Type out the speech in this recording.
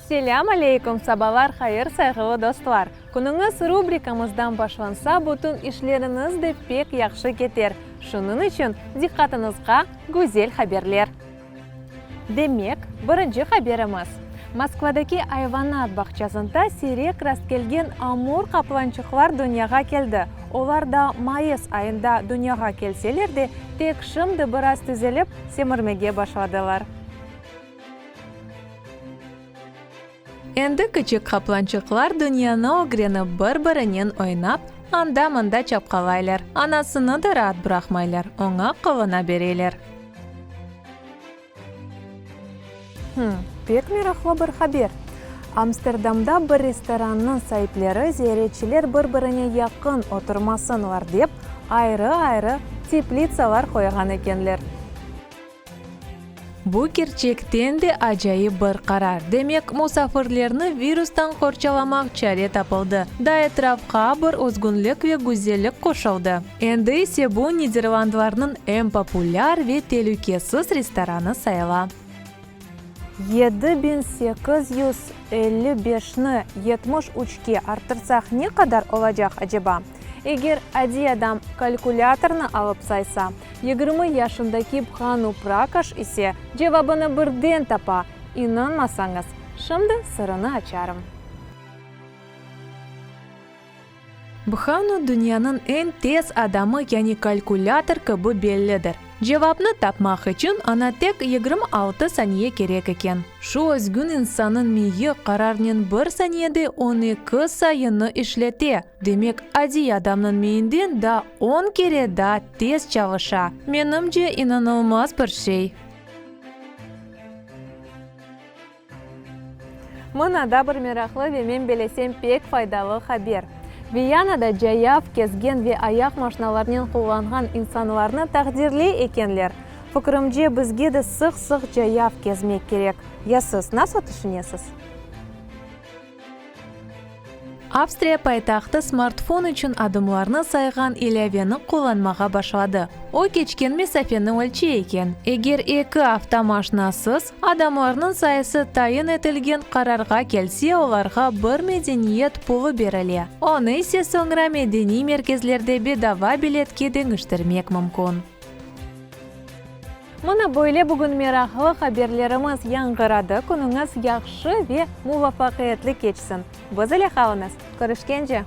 Selâm aleyküm, sabalar hayır, sayğılı dostlar! Künüñiz rubrikamızdan başlansa, bütün işleriñiz de pek yahşı keter. Şunıñ içün diqqatıñızğa güzel haberler! Demek, birinci haberimiz, Moskvadaki ayvanat bağçasında siyrek rastkelgen amur qaplançıqlar dünyağa keldi. Olar daa mayıs ayında dünyağa kelseler de, tek şimdi biraz tüzelip, semirmege başladılar. Endi küçük qaplançıqlar dünyanı ögrenip, bir-birinen oynap, anda-mında çapqalaylar, anasını da raat bıraqmaylar, oña qılına bereler. Hım, pek meraqlı bir haber. Amsterdamda bir restorannıñ saipleri ziyaretçiler bir-birine yaqın oturmasınlar dep, ayrı-ayrı teplitsalar qoyğan ekenler. Bu kerçekten de acayip bir qarar. Demek, musafirlerni virustan qorçalamaq çare tapıldı, daa etrafqa bir özgünlik ve güzellik qoşuldı. Endi ise bu Niderlandlarnıñ eñ populâr ve telükesiz restoranı sayıla. 7855-ni 73-ke arttırsaq ne qadar olacaq, aceba? Eger adiy adam kalkulâtornı alıp saysa, 20 yaşındaki Bhanu Prakash ise cevabını birden tapa, inanmasañız, şimdi sırını açarım. Bhanu dünyanıñ eñ tez adamı, yani kalkulâtor kibi bellidir. Cevapnı tapmaq içün oña tek 26 saniye kerek eken. Şu özgün insannıñ miyi qararnen bir saniyede on eki sayını işlete, demek, adiy adamnıñ miyinden daa on kere daa tez çalışa. Menimce, inanılmaz bir şey. Mına da bir meraqlı ve men belesem pek faydalı haber. Viyanada cayav kezgen ve ayaq maşnalarnen qullanğan insanlarnı taqdirley ekenler. Fikrimce, bizge de sıq-sıq cayav kezmek kerek. Ya siz nasıl tüşünesiz? Avstriya paytahtı smartfon içün adımlarnı sayğan ilâveni qullanmağa başladı. O, keçken mesafeni ölçey eken. Eger eki afta maşnasız, adamlarnıñ sayısı tayin etilgen qararğa kelse, olarğa bir medeniyet pulu berile, onı ise soñra medeniy merkezlerde bedava biletke deñiştirmek mümkün. Mına böyle bugün meraqlı haberlerimiz yañğıradı. Künüñiz yahşı ve muvafaqiyetli keçsin. Biz ile qalıñız. Körüşkence!